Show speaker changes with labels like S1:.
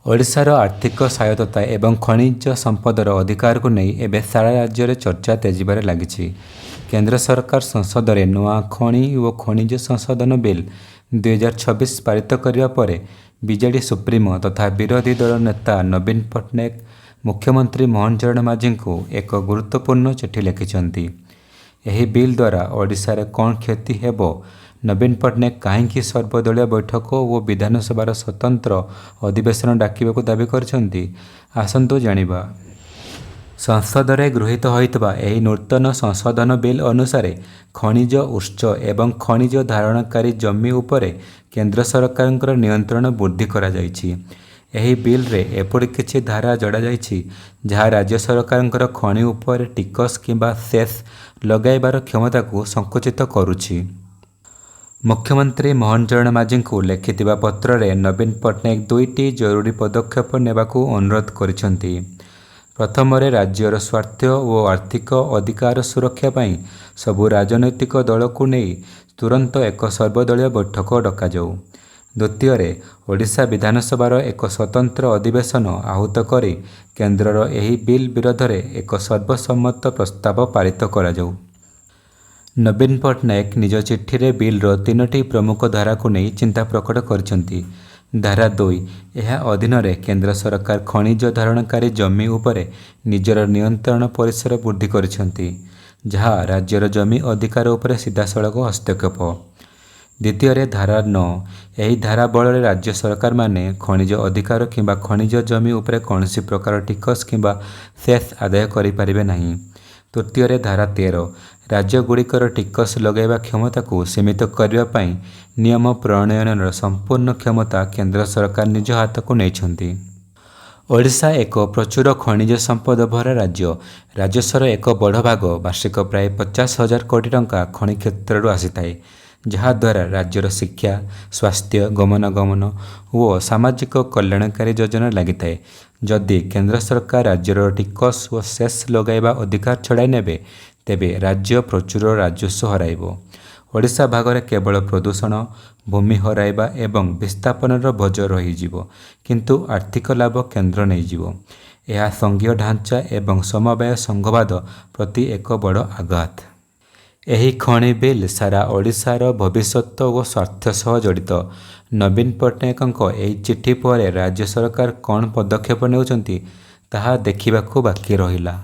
S1: ଓଡ଼ିଶାର ଆର୍ଥିକ ସ୍ୱାୟତ୍ତତା ଏବଂ ଖଣିଜ ସମ୍ପଦର ଅଧିକାରକୁ ନେଇ ଏବେ ସାରା ରାଜ୍ୟରେ ଚର୍ଚ୍ଚା ତେଜିବାରେ ଲାଗିଛି। କେନ୍ଦ୍ର ସରକାର ସଂସଦରେ ନୂଆ ଖଣି ଓ ଖଣିଜ ସଂଶୋଧନ ବିଲ୍ 2026 ପାରିତ କରିବା ପରେ ବିଜେଡି ସୁପ୍ରିମୋ ତଥା ବିରୋଧୀ ଦଳ ନେତା ନବୀନ ପଟ୍ଟନାୟକ ମୁଖ୍ୟମନ୍ତ୍ରୀ ମୋହନ ଚରଣ ମାଝୀଙ୍କୁ ଏକ ଗୁରୁତ୍ୱପୂର୍ଣ୍ଣ ଚିଠି ଲେଖିଛନ୍ତି। ଏହି ବିଲ୍ ଦ୍ୱାରା ଓଡ଼ିଶାରେ କ'ଣ କ୍ଷତି ହେବ, ନବୀନ ପଟ୍ଟନାୟକ କାହିଁକି ସର୍ବଦଳୀୟ ବୈଠକ ଓ ବିଧାନସଭାର ସ୍ୱତନ୍ତ୍ର ଅଧିବେଶନ ଡାକିବାକୁ ଦାବି କରିଛନ୍ତି, ଆସନ୍ତୁ ଜାଣିବା। ସଂସଦରେ ଗୃହୀତ ହୋଇଥିବା ଏହି ନୂତନ ସଂଶୋଧନ ବିଲ୍ ଅନୁସାରେ ଖଣିଜ ଉତ୍ସ ଏବଂ ଖଣିଜ ଧାରଣକାରୀ ଜମି ଉପରେ କେନ୍ଦ୍ର ସରକାରଙ୍କର ନିୟନ୍ତ୍ରଣ ବୃଦ୍ଧି କରାଯାଇଛି। ଏହି ବିଲ୍ରେ ଏପରି କିଛି ଧାରା ଯୋଡ଼ାଯାଇଛି, ଯାହା ରାଜ୍ୟ ସରକାରଙ୍କର ଖଣି ଉପରେ ଟିକସ କିମ୍ବା ସେସ୍ ଲଗାଇବାର କ୍ଷମତାକୁ ସଂକୁଚିତ କରୁଛି। ମୁଖ୍ୟମନ୍ତ୍ରୀ ମୋହନ ଚରଣ ମାଝୀଙ୍କୁ ଲେଖିଥିବା ପତ୍ରରେ ନବୀନ ପଟ୍ଟନାୟକ ଦୁଇଟି ଜରୁରୀ ପଦକ୍ଷେପ ନେବାକୁ ଅନୁରୋଧ କରିଛନ୍ତି। ପ୍ରଥମରେ, ରାଜ୍ୟର ସ୍ୱାର୍ଥ ଓ ଆର୍ଥିକ ଅଧିକାର ସୁରକ୍ଷା ପାଇଁ ସବୁ ରାଜନୈତିକ ଦଳକୁ ନେଇ ତୁରନ୍ତ ଏକ ସର୍ବଦଳୀୟ ବୈଠକ ଡକାଯାଉ। ଦ୍ୱିତୀୟରେ, ଓଡ଼ିଶା ବିଧାନସଭାର ଏକ ସ୍ୱତନ୍ତ୍ର ଅଧିବେଶନ ଆହୂତ କରି କେନ୍ଦ୍ରର ଏହି ବିଲ୍ ବିରୋଧରେ ଏକ ସର୍ବସମ୍ମତ ପ୍ରସ୍ତାବ ପାରିତ କରାଯାଉ। ନବୀନ ପଟ୍ଟନାୟକ ନିଜ ଚିଠିରେ ବିଲ୍ର ତିନୋଟି ପ୍ରମୁଖ ଧାରାକୁ ନେଇ ଚିନ୍ତା ପ୍ରକଟ କରିଛନ୍ତି। ଧାରା 2, ଏହା ଅଧୀନରେ କେନ୍ଦ୍ର ସରକାର ଖଣିଜ ଧାରଣକାରୀ ଜମି ଉପରେ ନିଜର ନିୟନ୍ତ୍ରଣ ପରିସର ବୃଦ୍ଧି କରିଛନ୍ତି, ଯାହା ରାଜ୍ୟର ଜମି ଅଧିକାର ଉପରେ ସିଧାସଳଖ ହସ୍ତକ୍ଷେପ। ଦ୍ୱିତୀୟରେ, ଧାରା 9, ଏହି ଧାରା ବଳରେ ରାଜ୍ୟ ସରକାରମାନେ ଖଣିଜ ଅଧିକାର କିମ୍ବା ଖଣିଜ ଜମି ଉପରେ କୌଣସି ପ୍ରକାର ଟିକସ କିମ୍ବା ସେସ୍ ଆଦାୟ କରିପାରିବେ ନାହିଁ। ତୃତୀୟରେ, ଧାରା 13, ରାଜ୍ୟଗୁଡ଼ିକର ଟିକସ ଲଗାଇବା କ୍ଷମତାକୁ ସୀମିତ କରିବା ପାଇଁ ନିୟମ ପ୍ରଣୟନର ସମ୍ପୂର୍ଣ୍ଣ କ୍ଷମତା କେନ୍ଦ୍ର ସରକାର ନିଜ ହାତକୁ ନେଇଛନ୍ତି। ଓଡ଼ିଶା ଏକ ପ୍ରଚୁର ଖଣିଜ ସମ୍ପଦ ଭରା ରାଜ୍ୟ। ରାଜସ୍ୱର ଏକ ବଡ଼ ଭାଗ, ବାର୍ଷିକ ପ୍ରାୟ 50,000 କୋଟି ଟଙ୍କା, ଖଣି କ୍ଷେତ୍ରରୁ ଆସିଥାଏ, ଯାହାଦ୍ୱାରା ରାଜ୍ୟର ଶିକ୍ଷା, ସ୍ୱାସ୍ଥ୍ୟ, ଗମନାଗମନ ଓ ସାମାଜିକ କଲ୍ୟାଣକାରୀ ଯୋଜନା ଲାଗିଥାଏ। ଯଦି କେନ୍ଦ୍ର ସରକାର ରାଜ୍ୟର ଟିକସ ଓ ସେସ୍ ଲଗାଇବା ଅଧିକାର ଛଡ଼ାଇ ନେବେ, ତେବେ ରାଜ୍ୟ ପ୍ରଚୁର ରାଜସ୍ୱ ହରାଇବ। ଓଡ଼ିଶା ଭାଗରେ କେବଳ ପ୍ରଦୂଷଣ, ଭୂମି ହରାଇବା ଏବଂ ବିସ୍ଥାପନର ବୋଝ ରହିଯିବ, କିନ୍ତୁ ଆର୍ଥିକ ଲାଭ କେନ୍ଦ୍ର ନେଇଯିବ। ଏହା ସଂଘୀୟ ଢାଞ୍ଚା ଏବଂ ସମବାୟ ସଂଘବାଦ ପ୍ରତି ଏକ ବଡ଼ ଆଘାତ। ଏହି ଖଣି ବିଲ୍ ସାରା ଓଡ଼ିଶାର ଭବିଷ୍ୟତ ଓ ସ୍ୱାର୍ଥ ସହ ଜଡ଼ିତ। ନବୀନ ପଟ୍ଟନାୟକଙ୍କ ଏହି ଚିଠି ପରେ ରାଜ୍ୟ ସରକାର କ'ଣ ପଦକ୍ଷେପ ନେଉଛନ୍ତି, ତାହା ଦେଖିବାକୁ ବାକି ରହିଲା।